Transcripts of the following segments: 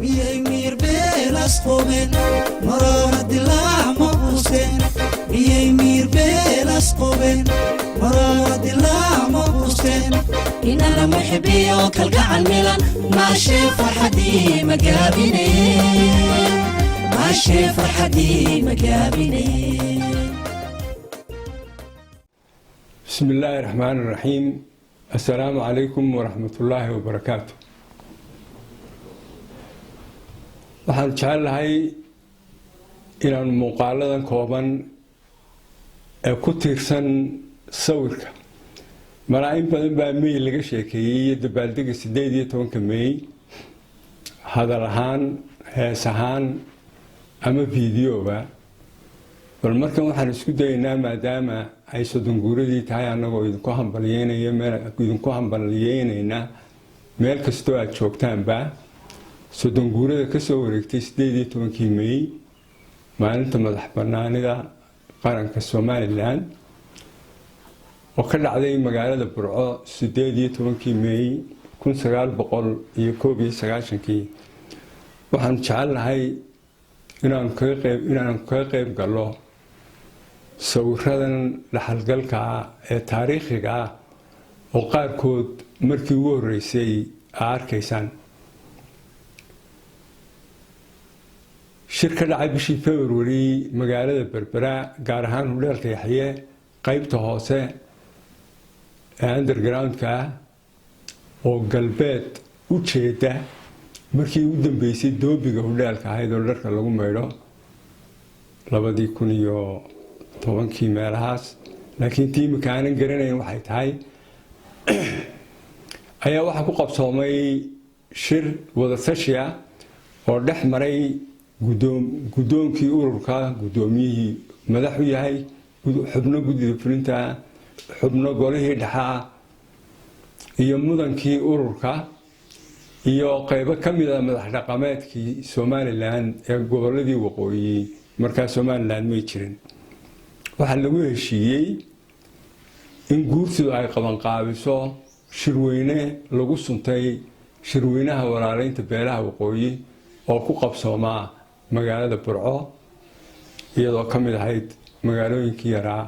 Miyay miirbeelas qobeen maroora dilaac ma quusteen? Miyay miirbeelas qobeen maroora dilaac ma quusteen? Inala muxibiyo kalgacal milan maashee farxadii magaabine, maashee farxadii magaabine. بسم الله الرحمن الرحيم، السلام عليكم ورحمة الله وبركاته. Waxaan jecel lahay inaan muuqaaladan kooban ee ku tiirsan sawirka malaa in badan baa Mey laga sheekeeyey iyo dabaaldega 18-ka Mey, hadal ahaan, hees ahaan ama videoba. Bal markan waxaan isku dayaynaa, maadaama ay 30 guuradii tahay, annagoo idinku hambalyeynaya meel idinku hambalyeynayna meel kastoo aada joogtaanba, 30 guurada kasoo wareegtay 18-kii Mey, maalinta madax banaanida qaranka Somaliland, oo ka dhacday magaalada Burco 18-kii Mey 1991-kii. Waxaanu jecel lahay inaanu kaga qeyb gallo sawiradan dhaxalgalka ah ee taariikhiga ah, oo qaarkood markii ugu horreysay aa arkaysaan. Shir ka dhacay bishii February magaalada Berbera, gaar ahaan hudheelka Yaxye qeybta hoose ee underground-ka ah oo galbeed u jeeda, markii ugu dambeysay doobiga hudheelka ahayd oo dharka lagu maydho 2010-kii meelahaas, laakiin tii imika aanan garanayn waxay tahay, ayaa waxaa ku qabsoomay shir wadatashi ah oo dhex maray guddoonkii ururka, guddoomiyihii madax u yahay, xubno guddida fulinta, xubno golihii dhexe iyo mudankii ururka iyo qeybo ka mid a madax dhaqameedkii Somaliland ee goboladii waqooyi. Markaa Somaliland may jirin. Waxaa lagu heshiiyey in guurtidu ay qabanqaabiso shirweyne lagu suntay shirweynaha walaaleynta beelaha waqooyi, oo ku qabsoomaa magaalada Burco, iyadoo ka mid ahayd magaalooyinkii yaraa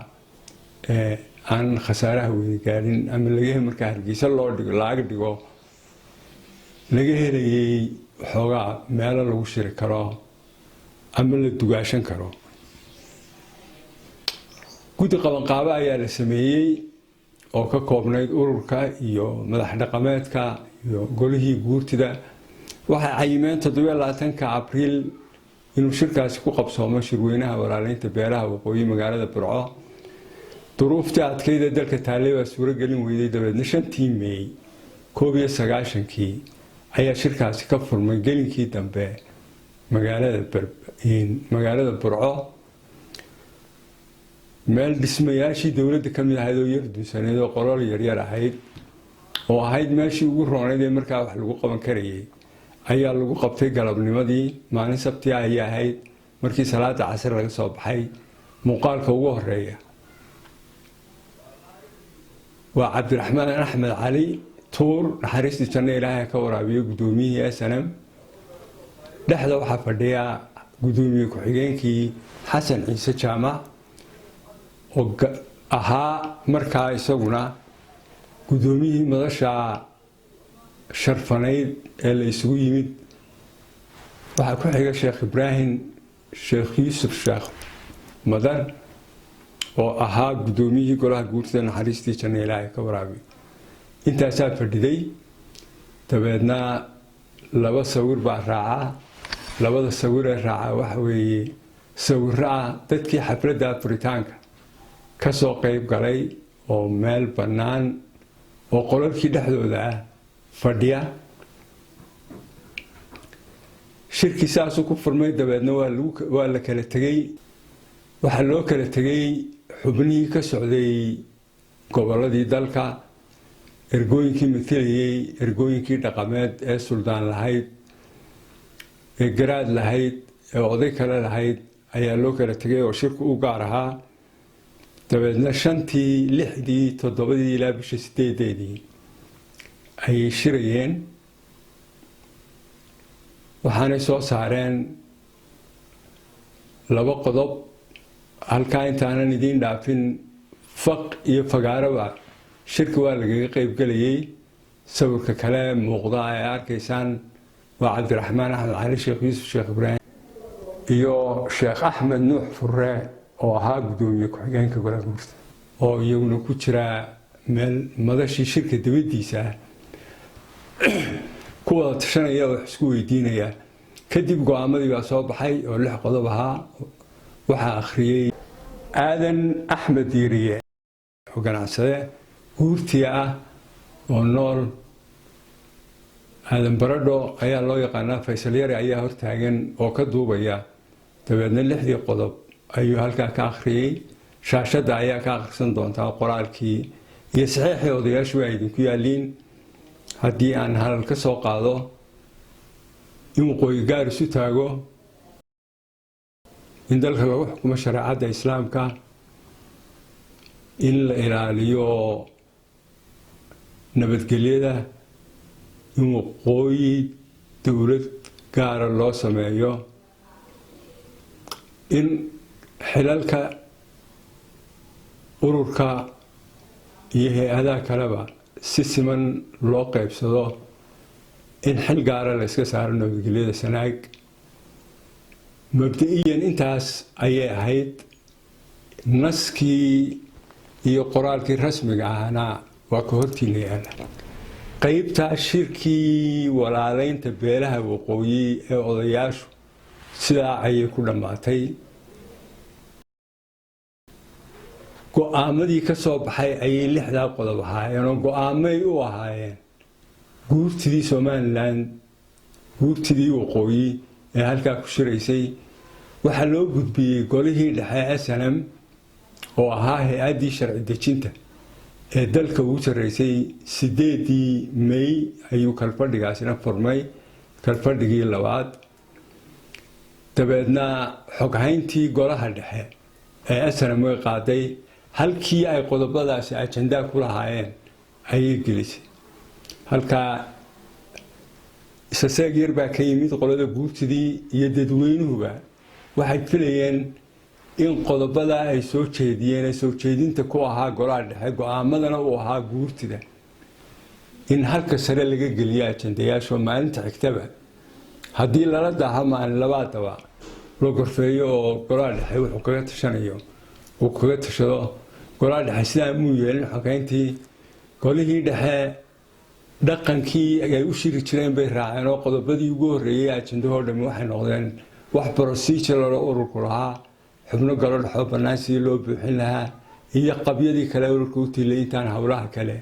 ee aan khasaaraha weyne gaadhin ama laga markaa Hargeysa loo dhigo laaga dhigo laga helayay waxoogaa meelo lagu shiri karo ama la dugaashan karo. Guddi qabanqaabo ayaa la sameeyey oo ka koobnayd ururka iyo madax dhaqameedka iyo golihii guurtida. Waxay cayimeen 27-ka Abriil inuu shirkaasi ku qabsoomo, shirweynaha walaaleynta beelaha waqooyi, magaalada Burco. Duruuftii adkayda dalka taalley baa suuro gelin weyday. Dabeedna 5-tii Mey 91-kii ayaa shirkaasi ka furmay gelinkii dambe magaalada Burco, meel dhismayaashii dowladda ka mid ahayd oo yar dunsaneed oo qolol yaryar ahayd, oo ahayd meeshii ugu roonayd ee markaa wax lagu qaban karayay, ayaa lagu qabtay. Galabnimadii maalin sabtia ayay ahayd, markii salaada casir laga soo baxay. Muuqaalka ugu horeeya waa Cabdiraxmaan Axmed Cali Tuur, naxariistii janno Ilaahay ka waraabiyo, guddoomiyihii SNM. Dhexda waxaa fadhiya guddoomiye ku-xigeenkii Xasan Ciise Jaamac, oo ahaa markaa isaguna guddoomiyihii madasha sharfanayd ee la isugu yimid. Waxaa ku xiga Sheekh Ibraahim Sheekh Yuusuf Sheekh Madar, oo ahaa guddoomiyihii golaha guurtida, naxariistii janno Ilaahay ka waraabiyo. Intaasaa fadhiday. Dabeedna laba sawir baa raacaa. Labada sawir ee raacaa waxa weeye sawiro ah dadkii xafladda furitaanka ka soo qayb galay oo meel bannaan oo qolalkii dhexdooda ah fadhiya. Shirkii saasuu ku furmay. Dabeedna waa la kala tegey. Waxaa loo kala tegey xubnihii ka socday gobolladii dalka, ergooyinkii matalayey, ergooyinkii dhaqameed ee suldaan lahayd, ee garaad lahayd, ee oday kale lahayd ayaa loo kala tegay oo shirku u gaar ahaa. Dabeedna 5-tii, 6-dii, 7-dii ilaa bisha 8-deedii ayay shirayeen. Waxaanay soo saareen laba qodob. Halkaa intaanan idiin dhaafin, faq iyo fagaaraba shirka waa lagaga qeybgelayay. Sawirka kale muuqda ee arkaysaan waa Cabdiraxmaan Axmed Cali, Sheekh Yuusuf Sheekh Ibraahim iyo Sheekh Axmed Nuux Furre oo ahaa guddoomiye ku-xigeenka golaha guurta, oo iyaguna ku jira meel madashii shirka dibaddiisa ku wada tashanaya oo wax isku weydiinaya. Kadib go-aamadii baa soo baxay oo lix qodob ahaa. Waxaa akhriyey Aadan Axmed Diiriye oo ganacsade guurtiya ah oo nool. Aadan Baradho ayaa loo yaqaanaa. Faysal Yare ayaa hortaagan oo ka duubaya. Dabeedna lixdii qodob ayuu halkaa ka akhriyey. Shaashadda ayaa ka akhrisan doontaa. Qoraalkii iyo saxiixii odayaashu ay idinku yaaliin. Haddii aan halal ka soo qaado: in Waqooyi gaar isu taago, in dalka lagu xukumo shareecadda Islaamka, in la ilaaliyo nabadgelyada, in Waqooyi dowlad gaara loo sameeyo, in xilalka ururka iyo hay-adaha kaleba si siman loo qaybsado, in xil gaara la iska saaro nabadgelyada Sanaag. Mabda-iyan intaas ayay ahayd. Naskii iyo qoraalkii rasmiga ahna waa ka hortiina yaala. Qeybtaa shirkii walaaleynta beelaha Waqooyi ee odayaashu sidaa ayay ku dhammaatay. Go-aamadii ka soo baxay ayay lixdaa qodob ahaayeen, oo go-aamay u ahaayeen guurtidii Somaliland, guurtidii Waqooyi ee halkaa ku shiraysay. Waxaa loo gudbiyey golihii dhexe SNM oo ahaa hay-addii sharci dejinta ee dalka ugu sarreysay. 8dii May ayuu kalfadhigaasina furmay, kalfadhigii labaad. Dabeedna xoghayntii golaha dhexe ee SNM way qaaday, halkii ay qodobadaasi ajandaa ku lahaayeen ayay gelisay. Halkaa isaseeg yar baa ka yimid. Qolada guurtidii iyo dadweynuhuba waxay filayeen in qodobadaa ay soo jeediyeen, ee soo jeedinta ku ahaa golaha dhexe, go-aamadana uu ahaa guurtida, in halka sare laga geliyo ajandayaasho, maalinta xigtaba haddii lala daaho maalin labaadaba la gorfeeyo oo golaha dhexe wuxuu kaga tashanayo uu kaga tashado. Golaha dhexe sidaa muu yeelin. Xogeyntii golihii dhexe dhaqankii ay u shiri jireen bay raaceen, oo qodobadii ugu horreeyey ajandahoo dhami waxay noqdeen wax procedural ururku lahaa, xubno galo dhexoo bannaan sidii loo buuxin lahaa iyo qabyadii kale ururka u tiilay intaan howlaha kale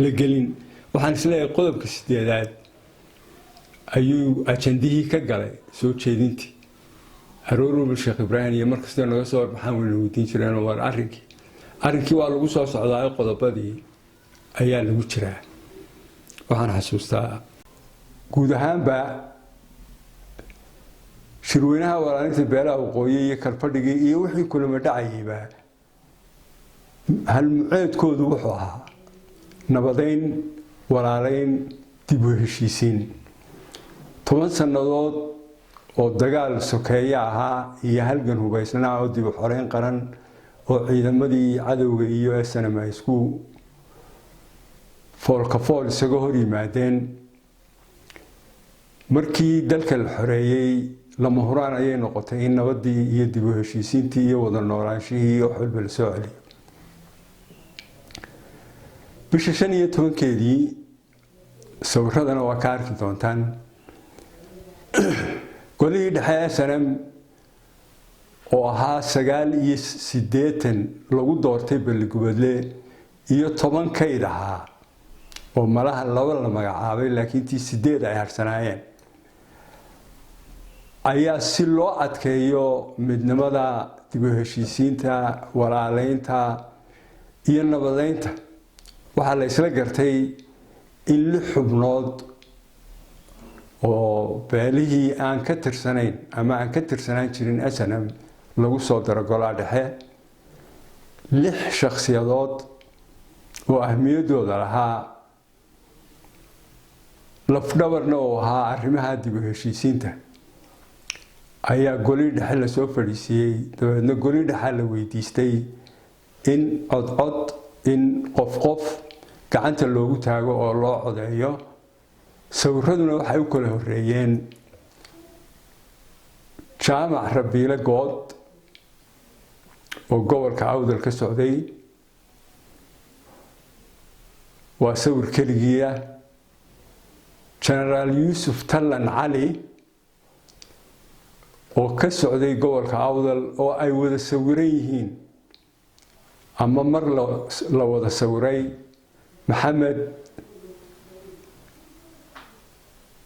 la gelin. Waxaan isleeyahay qodobka sideedaad ayuu ajandihii ka galay soo jeedintii. Aroor Sheekh Ibraahim iyo markasta naga soo warbaxaan wayna weydiin jireen: war arrinkii waa lagu soo socdaa, qodobadii ayaa lagu jiraa. Waxaan xasuustaa guud ahaanba shirweynaha walaalinta beelaha Waqooyi iyo kalfadhigii iyo wixii kulama dhacayayba halmuceedkoodu wuxuu ahaa nabadeyn, walaalayn, dib u heshiisiin. 10 sannadood oo dagaal sokeeye ahaa iyo halgan hubaysnaa oo dib u xoreyn qaran oo ciidamadii cadowga iyo SNM ay isku foolka fool isaga hor yimaadeen. Markii dalka la xoreeyey, lama huraan ayay noqotay in nabadii iyo dib u heshiisiintii iyo wada noolaanshihii iyo wax walba la soo celiyo. Bisha 15-keedii, sawiradana waa ka arki doontaan, golihii dhexe SNM oo ahaa 89 lagu doortay Balligubadle iyo 10 kayd ahaa oo malaha laba la magacaabay, laakiin tii sideed ay harsanaayeen, ayaa si loo adkeeyo midnimada, dib u heshiisiinta, walaaleynta iyo nabadeynta, waxaa la isla gartay in lix xubnood oo beelihii aan ka tirsanayn ama aan ka tirsanaan jirin SNM lagu soo daro golaha dhexe. Lix shakhsiyadood oo ahmiyaddooda lahaa. Lafdhabarna oo ahaa arrimaha dib u heshiisiinta ayaa golii dhexe lasoo fadhiisiiyey. Dabeedna golii dhexa la weydiistay in codcod, in qof qof gacanta loogu taago oo loo codeeyo. Sawiraduna waxay u kala horeeyeen Jaamac Rabiile Good oo gobolka Awdal ka socday, waa sawir keligiia. Genaraal Yuusuf Tallan Cali oo ka socday gobolka Awdal, oo ay wada sawiran yihiin ama mar la wada sawiray, Maxamed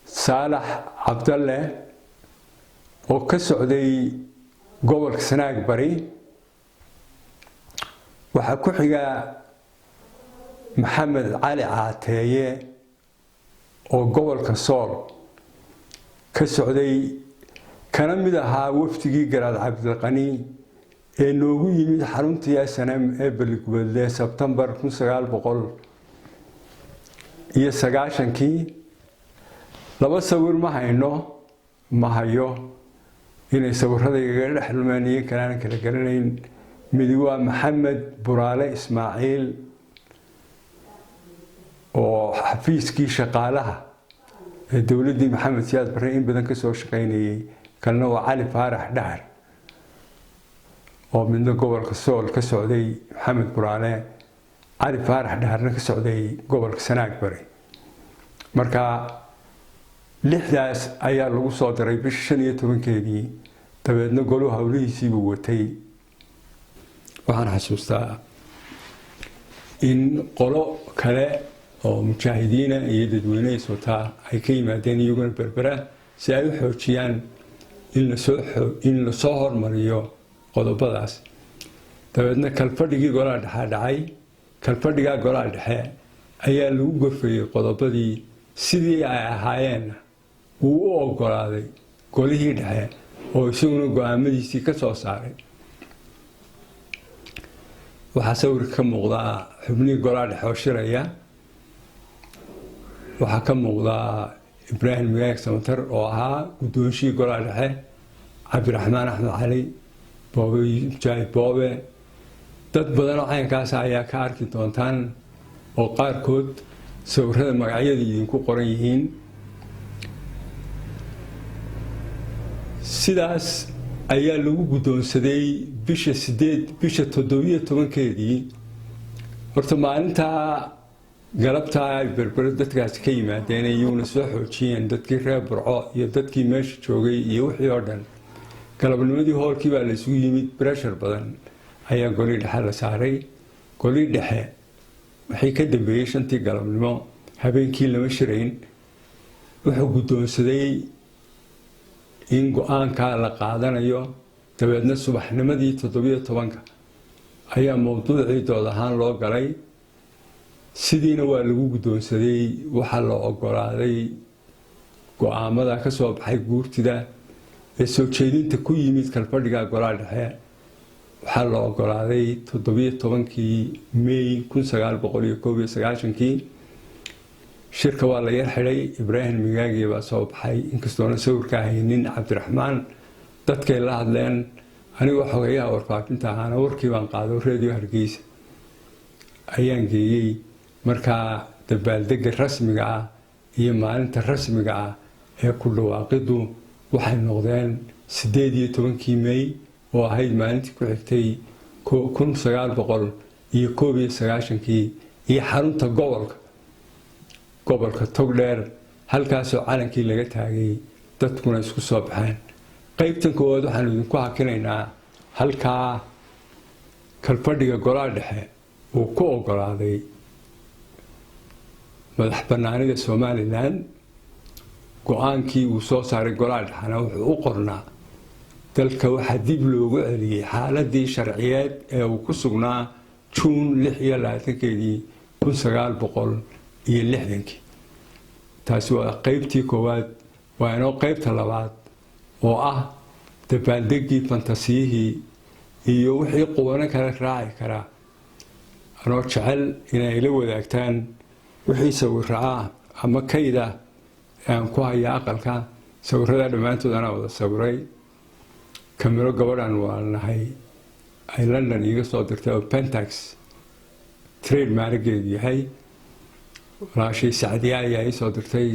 Saalax Cabdalle oo ka socday gobolka Sanaag Bari. Waxaa ku xiga Maxamed Cali Caateeye oo gobolka Sool ka socday, kana mid ahaa wafdigii Garaad Cabdilqani ee noogu yimid xaruntii SNM ee Balligubadle Sebtembar 1990-kii. Laba sawir ma hayno, ma hayo, inay sawirada igaga dhex lumeen iyo kaleana kala garanayn. Midi waa Maxamed Buraale Ismaaciil oo xafiiskii shaqaalaha ee dowladdii Maxamed Siyaad Barre in badan kasoo shaqaynayay. Kalena waa Cali Faarax Dhahar, oo midna gobolka Sool ka socday Maxamed Buraale, Cali Faarax Dhaharna ka socday gobolka Sanaag Bari. Marka lixdaas ayaa lagu soo diray bisha 15-keedii. Dabeedna goluhu howlihiisiibuu watay. Waxaan xasuustaa in qolo kale oo mujaahidiina iyo dadweyne is wataa ay ka yimaadeen iyaguna Berbera si ay u xoojiyaan in lasoo hormariyo qodobadaas. Dabeedna kalfadhigii golaha dhexea dhacay. Kalfadhigaa golaha dhexe ayaa lagu gorfayey qodobadii sidii ay ahaayeenna wuu u ogolaaday golihii dhexe, oo isaguna go-aamadiisii ka soo saaray. Waxaa sawirka ka muuqdaa xubnihii golaha dhexe oo shiraya. Waxaa ka muuqdaa Ibraahim Migaag Samatar oo ahaa guddoonshihii golaha dhexe, Cabdiraxmaan Axmed Cali Boobe, Mujaahid Boobe. Dad badan oo caynkaasa ayaa ka arki doontaan, oo qaarkood sawirada magacyada idinku qoran yihiin. Sidaas ayaa lagu guddoonsaday bisha 8, bisha 17-keedii. Horta maalintaa galabtaa ay Berbere dadkaasi ka yimaadeen, iyaguna soo xoojiyeen dadkii reer Burco iyo dadkii meesha joogay iyo wixii oo dhan, galabnimadii hoolkii baa la isugu yimid. Breshar badan ayaa golii dhexe la saaray. Golii dhexe wixii ka dambeeyey 5-tii galabnimo habeenkii lama shirayn. Wuxuu guddoonsaday in go-aankaa la qaadanayo. Dabeedna subaxnimadii 17-ka ayaa mowduucii dood ahaan loo galay. Sidiina waa lagu guddoonsaday. Waxaa la ogolaaday go-aamada ka soo baxay guurtida ee soo jeedinta ku yimid kalfadhiga golaha dhexe. Waxaa la ogolaaday 17-kii May 1991-kii. Shirka waa la yar xidhay. Ibraahim Migaagiya baa soo baxay, inkastoona sawirka haynin Cabdiraxmaan. Dadkay la hadleen. Anigoo xogeyaha warfaafinta ahaana warkii baan qaado, Reediyo Hargeysa ayaan geeyey. Markaa dabaaldega rasmiga ah iyo maalinta rasmiga ah ee ku dhawaaqiddu waxay noqdeen 18-kii May, oo ahayd maalintii ku xigtay 1991-kii, iyo xarunta gobolka Togdheer, halkaasoo calankii laga taagay, dadkuna isku soo baxeen. Qaybtan koowaad waxaanu idinku hakinaynaa halkaa kalfadhiga golaha dhexe uu ku ogolaaday madax banaanida Somalilan. Go-aankii uu soo saaray golaha dhexena wuxuu u qornaa: dalka waxaa dib loogu celiyey xaaladii sharciyeed ee uu ku sugnaa Juun 26-keedii 1960-kii. Taasi waa qaybtii koowaad. Waa inoo qaybta labaad oo ah dabaaldegii, fantasiyihii iyo wixii qubano kale raaci karaa. Anoo jecel inay la wadaagtaan wixii sawira ah ama kayda. Aan ku hayaa aqalka sawirada dhammaantood anaa wada sawiray. Kamiro gabadhan waa nahay ay London iiga soo dirtay oo Pentax trade maarageedu yahay. Walaashay Sacdiya ayaa ii soo dirtay.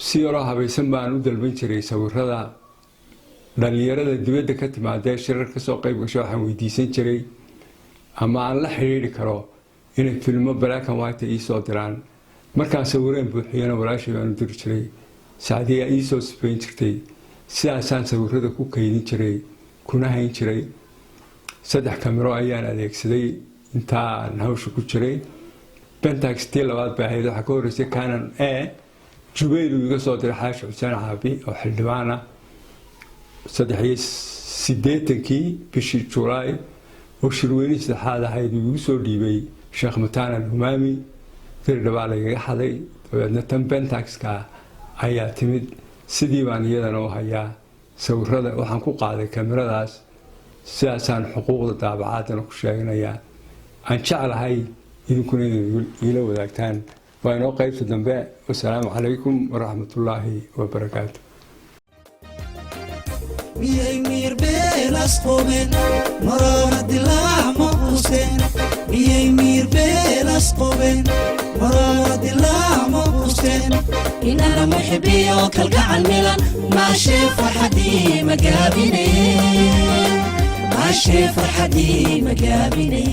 Si yaroo habaysan baan u dalban jiray sawirada. Dhallinyarada dibadda ka timaadee shirar kasoo qayb gasho waxaan weydiisan jiray ama aan la xidhiidhi karo inay filmo black and white ii soo diraan. Markaan sawireen buuxiyana, walaashay baan u diri jiray. Sacdiya ii soo sifayn jirtay. Sidaasaan sawirada ku kaydin jiray kuna hayn jiray. Saddex kamiro ayaan adeegsaday intaan hawsha ku jiray. Pentax tii labaad bay ahayd. Waxaa ka horreysay Canon A Jubayl uu iga soo diray Xaashi Xuseen Caabi oo xildhibaan ah, 83-kii bishii Julaay oo shirweynihii saddexaad ahayd uu igu soo dhiibay Sheekh Mataan Alhumaami. Dirdhabaa lagaga xaday. Dabeedna tan Pentaxka ayaa timid. Sidii baan iyadana u hayaa. Sawirada waxaan ku qaaday kamiradaas. Sidaasaan xuquuqda daabacaadana ku sheeganayaa. Aan jeclahay idinkuna inaad iila wadaagtaan. Waa inoo qaybta dambe. Wasalaamu calaykum waraxmatullaahi wabarakaatu. Miyay miir beelas qobeen maraara dilaac ma quusteen? Miyay miir beelas qobeen maraara dilaac ma quusteen? Inana muxibiyo kalgacal milan maashee farxadii magaabine, maashee farxadii magaabine.